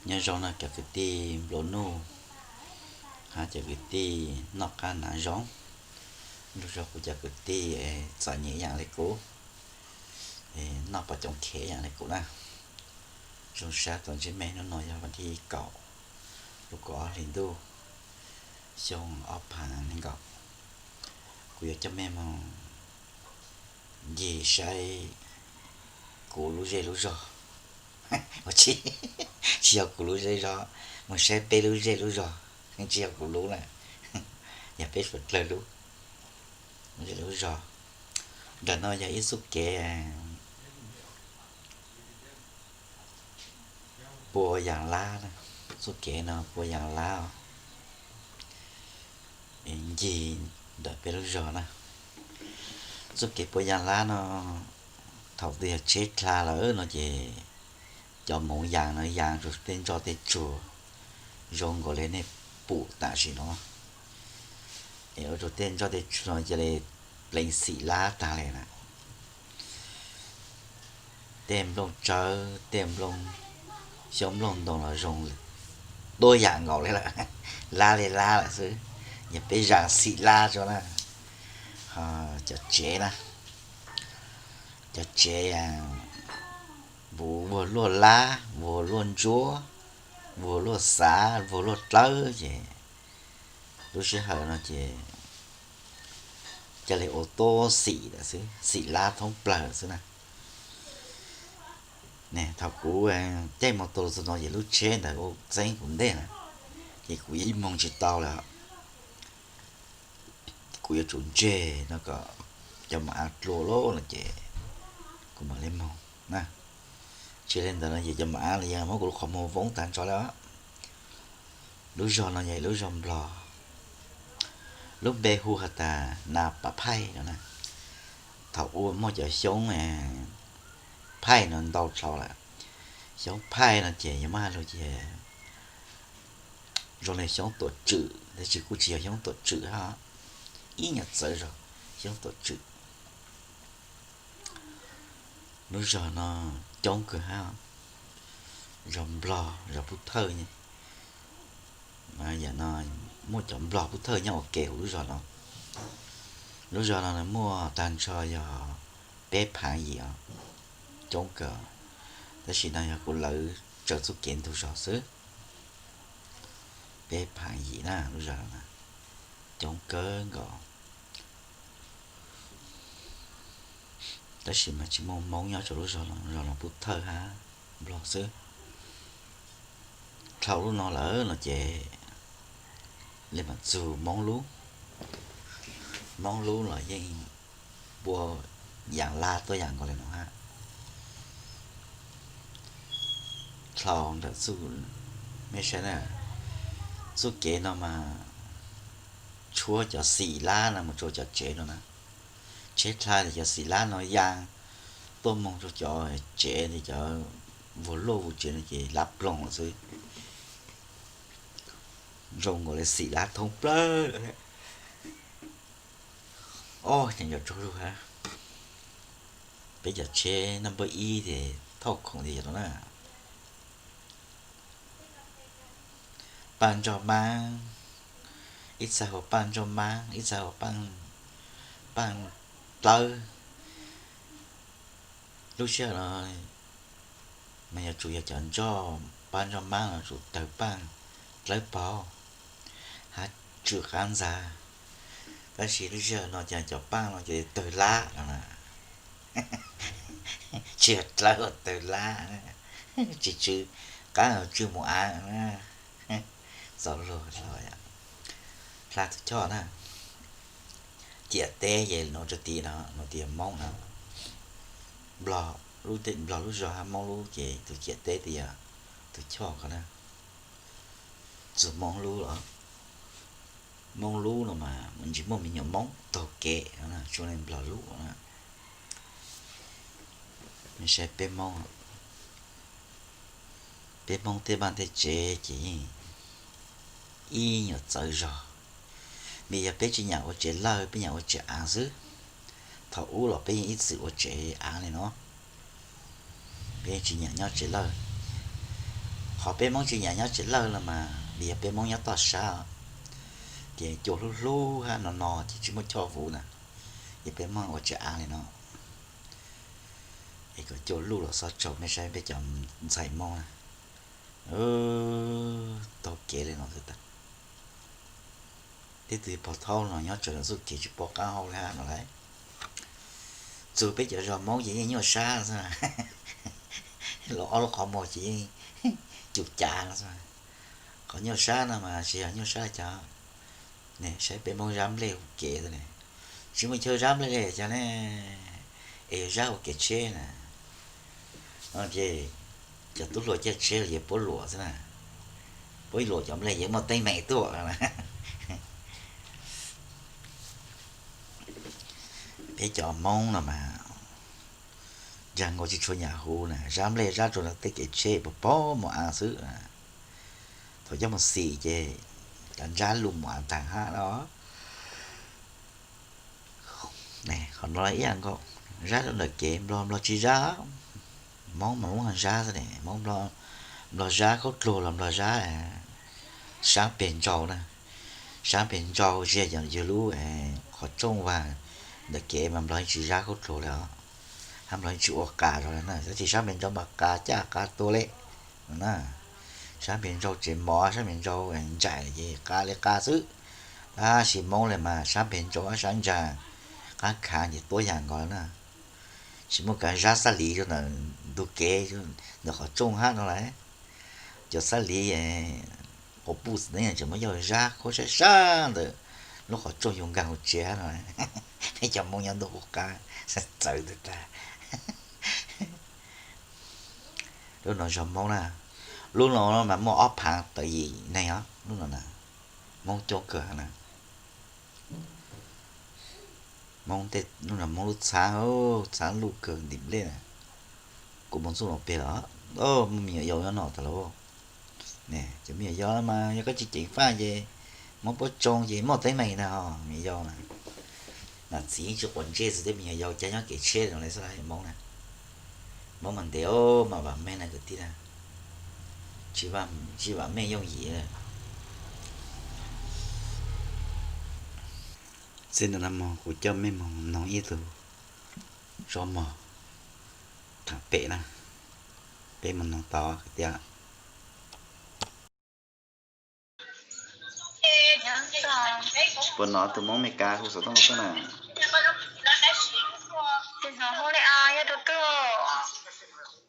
Nyob zoo no cov kwv tij nplua nuj, hab cov kwv tij noj qab hnav zoo. Lug zoo kuv cov kwv tij txom nyem ib yaam le kuv, noj pom coob khev ib yaam le kuv na. Zoo sab tau ntsib mej hnub no yog vas thib kaum lub kaum ob hli ntuj, xyoo ob phav nees nkaum. Kuv yuav coj mej moog ncig saib kuv lub zej lub zog. Ua tsi, tsis yog kuv lub zej zog, moog saib peb lub zej lub zog, tsis yog kuv lub na, yog peb suav dlawg lub, lub zej lub zog. Nram no yog ib txuj kev pua yaas lab na, txuj kev no pua yaas lab os, ncig ntawm peb lub zog na. Txuj kev pua yaas lab no, thaum twg yog tsheb dlha lawm no ces cov moov yaas no yaas rua tej ntsoj tej tsuag zoo nkaus le nej pum tam sim no. Es ua rua tej ntsoj tej tsuag no ca le pleev xim lab taag le na. Tej nplooj tsawb, tej nplooj, xyoob nplooj ntoo los zoo dua yaam nkaus le lawm, lab le lab lawm xwb. Yog peb zaam xim lab rua na. Ho cov tsev na, cov tsev vuag luaj lab, vuag luaj ntsuab, vuag luaj xav, vuag luaj dlawb ces lub sij hawm no ces ca le ua tuab xim lawm xwb, xim lab thoob plawg xwb na. Thaum kuv caij mus txug no ces lub tsheb ntawd ua txeeb kuv ntej na, ces kuv ib moog tsis tau lawm. Kuv yuav tsum ntseg no kom cov maam av dlua lawm no ces kuv mam le moog na. Tsis le ntawd no ces cov maam av los yeej muab kuv lub qhov muag voob taag nrho le. Lub zog no yog lub zog Nplog, lub npe hu has tas Nas Pas Phaij no na. Thaum ub muaj cov xyoob phaij no ntau dhau lawm. Xyoob phaij no ces yog muab has lug ces zoo le xyoob tuam tswm, tab sis kuj tsis yog xyoob tuam tswm hab, ib nyuam txawv zog xyoob tuam tswm. Lub zog no coob kawg hab, zog Nplog, zog Pub Thawj. Yam no muaj cov Nplog Pub Thawj nyob ua ke huv lub zog no. Lub zog no muaj taag nrho yog peb phaav yim os, coob kawg. Tab sis no yog kuv lawv tsaws txuj kev ntug zog xwb. Peb phaav yim na, lub zog no coob kawg nkaus. Tab sis mas tsis muaj Moob nyob rua lub zog no, zog no Pub Thawj hab Nplog xwb. Dlhau lub no lawm no ces le maam txug Moob lub. Moob lub los yeej pua yaas lab tuab yaam nkaus le no hab. Dlhau ntawm txuj, mej saib na, txuj kev no mas tshuab cov xim lab no mus rua cov tsev no na. Tsheb dlha ces cov xim lab no yaa tuaj moog rua cov tsev, cov vuag luaj vuag tsev no ces lab ploog lawm xwb. Zoo nkaus le xim lab thoob plawg. Ob, cov tsaug zug hab, peb cov tsheb naj npawb ib ces thauj khoom tias yog no na. Paaj ntsoj maab, ib txha hu paaj ntsoj maab, ib txha hu paaj dlawb. Lub sij hawm no mas yuav tsum yog cov ntsoj, paaj ntsoj maab no tsum tawg paaj dlawb paug hab tsw qab ntxa. Tab sis lub sij hawm no ces cov paaj no ces tawg lab no na. Tsis yog dlawb, tawg lab, tsis tsw qab, tsw mus av na. Txaus luag hlo, hla tus choj na. Ciam teb ces no rau tid no, no tias Moob no. Nplog lub, Nplog lub zog hab Moob lub ces tus ciam teb tias tus choj ko na. Txug Moob lub los, Moob lub no mas ntsis muaj me nyuam Moob taug kev, tsis ua le Nplog lub na. Nej saib peb Moob, peb Moob tej vaaj tej tsev ces yeej ib nyuam txawv zog, vim yog peb tsis nyiam ua tsev lawj, peb nyiam ua tsev aav xwb. Thaum ub los peb yeej ib txwm ua tsev aav li no, peb yeej tsis nyiam nyob tsev lawj. Qhov peb Hmoob tsis nyiam nyob tsev lawj no mas vim yog peb Hmoob nyob toj sab, ces cua hlub hlub hab no no ces tsis muaj choj vuv na, ces peb Hmoob ua tsev av li no. Es kom cua luj los xob tsaug, mej saib peb cov ntxhais Hmoob na, taug kev li no xwb tas. Tej tug pog thaub no nyob tsawv ntawm txuj kev tsis pom qab hau li no lawm. Txug peb cov zos Hmoob ces yeej nyuaj sab xwb, los ob lub qhov muag ces yeej cum cav no xwb. Qhov nyuaj sab no mas tsis yog nyuaj sab cas, saib peb Hmoob zab nplej hu kev xwb ne, tsis muaj chaw zab nplej li cas ne, es yog zab ua kev tsheb na. Ces cov tub hluas caij tsheb los yog puab luam xwb na, puab luam cov nplej yeej muaj teeb meem tuaj. Peb cov Hmoob no mas ntsag nkaus tsis tshua nyiam hu na, zab nplej zab rua tej kev tsheb pag pog mus av xwb. Thaum coj mus xim ces cov ntsab luj mus av taag hab no. Qhov no ib yam nkaus, zab rau ntawm kev, Nplog, Nplog tsis zab, Hmoob mas Hmoob zab xwb ne, Hmoob, Nplog zab khaub dluag los Nplog zab sab peg ntsau na, sab peg ntsau tsis yog yog lub qhov rooj vag ntawm kev mas Nplog yeej tsis zab khaub dluag li os, hab Nplog yeej tsis ua qas zog li na, tab sis sab peg ntsau mas qas caj qas tuag li no na. Sab peg ntsau tsev mov, sab peg ntsau ntsaim ces qas li qas xwb, tab sis Hmoob li mas sab peg ntsau hab sab ntsag qab khav ces tuab yam nkaus na. Tsis muaj kav zab xab liv rau ntawm ntug kev, ntawm qhov rooj hab no lawm. Cov xab liv quas puj txiv neeb tseem muab coj zab khaub sab sab ntawm lub qhov rooj yug nkaag hauv tsev hab no. Peb cov Hmoob nyob ntuj qub qab txawv tag tag. Lub no zog Hmoob na, lub no mas muaj ob phaav tawm yim neeg os, lub no na, Hmoob coob kawg na. Hmoob tej lub no Hmoob lub txhab, txhab luj kawg ntim nplej na. Kuv mus txuj no peg los muaj me nyuam yaus nyob no tas lauj. Cov me nyuam yaus mas yog koj tsis ceev faj ces muab puab tsoo ces muaj teeb meem na ho me nyuam yaus na. Nam txiv tsis quav ntsej txug tej me nyuam yaus coj nyob kev tsheb no li xwb Hmoob na. Hmoob mas ntev mas vam meej na kwv tij na, tsis vam meej yooj yim. Txij no no mog kuv coj mej moog noog ib tug zaub mog thaam pem na, peb moog noog tau tias. Puas nov tug Hmoob Amelikas hu xov tooj no xwb na?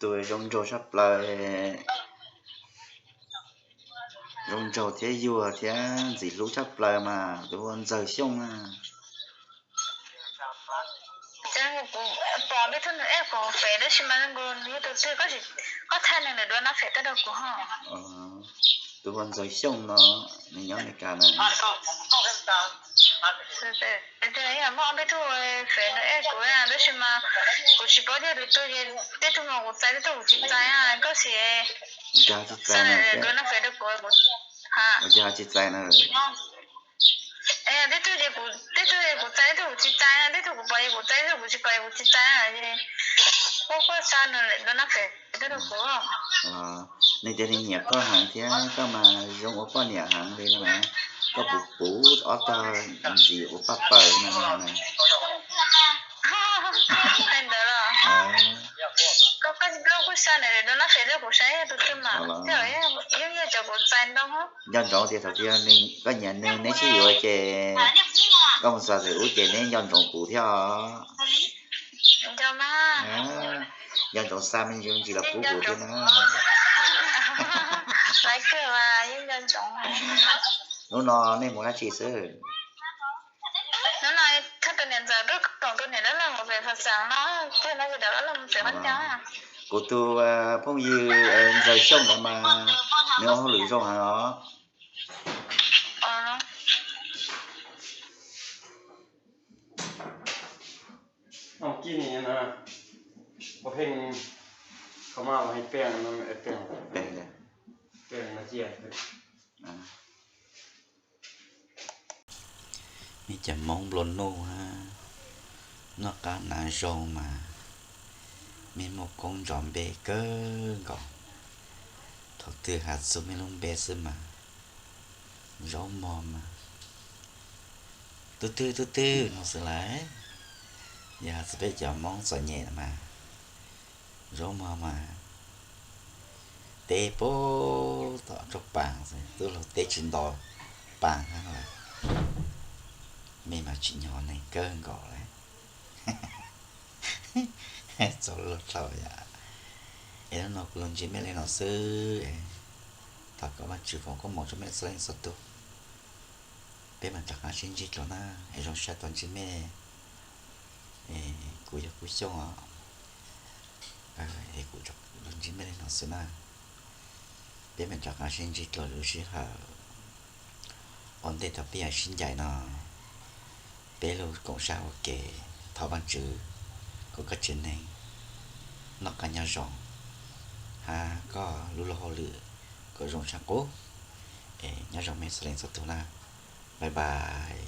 Tus zoo nraug tshaj plaws, zoo nraug thiab yuag thiab ntxim hlub tshaj plaws mas tus hu ua Ntxawg Xyooj na. Pom peb tug nws add kuv fev tab sis mas nws yog tus twg, koj thaij nws lawm dua nab fev tuaj rau kuv ho. Tus hu ua Ntxawg Xyooj no, nws nyob Amelikas na. Muaj ob peb tug fev nws add kuv tab sis mas kuv tsis paub tias tus twg, tej tug mas kuv txais, tej tug kuv tsis txais, koj sim xa nws lawm dua nab fev rau kuv. Tej tug, tej tug kuv txais, tej tug kuv tsis txais, tej tug kuv pom kuv txais, tej tug kuv tsis pom kuv tsis txais. Koj xa nws lawm dua nab fev tuaj rau kuv. Nws tias nws nyiam koj heev thiab koj mas zoo ua poj niam heev li no, koj puv puv ob tog ntxiv ua paj paws no na. Ntawd los koj, koj xa nws lawm dua nab fev tuaj kuv saib yog tus twg mas yeej yog cov kuv txais ntau. Nco ntsoov tias thaum twg koj nyiam nws neb sib yuav ces koj mus txog txawm ub ces neb nco ntsoov kuv thiab os. Nco ntsoov xa me ntsis los pub kuv thiab na. Hnub no nej mus dab tsi xwb? Kuv tus phooj ywg Ntxawg Xyooj ntawd mas nws ua hauj lwm zoo heev os. Mej cov Hmoob nplua nuj hab noj qab hnav zoo mas mej muaj koob nto npe kawg nkaus. Thaum Twb has txug mej lub npe xwb mas, Zaub Mog mas, tub twg tub twg no xwb lawm. Yog has txug peb cov Moob txom nyem no mas, Zaub Mog mas teb puag tom roob Paas xwb, tub laug teb tsis nto Paas hab lawm. Mej mas tsim nyog neeg kawg nkaus lawm. Txaus luag dhau yom. Es hnub no kuv lug ntsib mej le no xwb. Thov kom Vaajtswv foom koob moov rua mej txhua leej txhua tug. Peb mam rov qaab sib ntsib dlua na, es zoo sab tuaj ntsib mej. Kuv yog Kub Xyooj os. Es kuv lug ntsib mej le no xwb na. Peb mam rov qaab sib ntsib dlua lub sij hawm ua ntej thaum peb yuav sib ncaim no. Peb lug koom sab ua ke, thov Vaajtswv kom koj tsev neeg noj qab nyob zoo, hab koj lub luag hauj lwm kom zoo tshaj qub. Es nyob zoo mej txhua leej txhua tug na. Bye bye.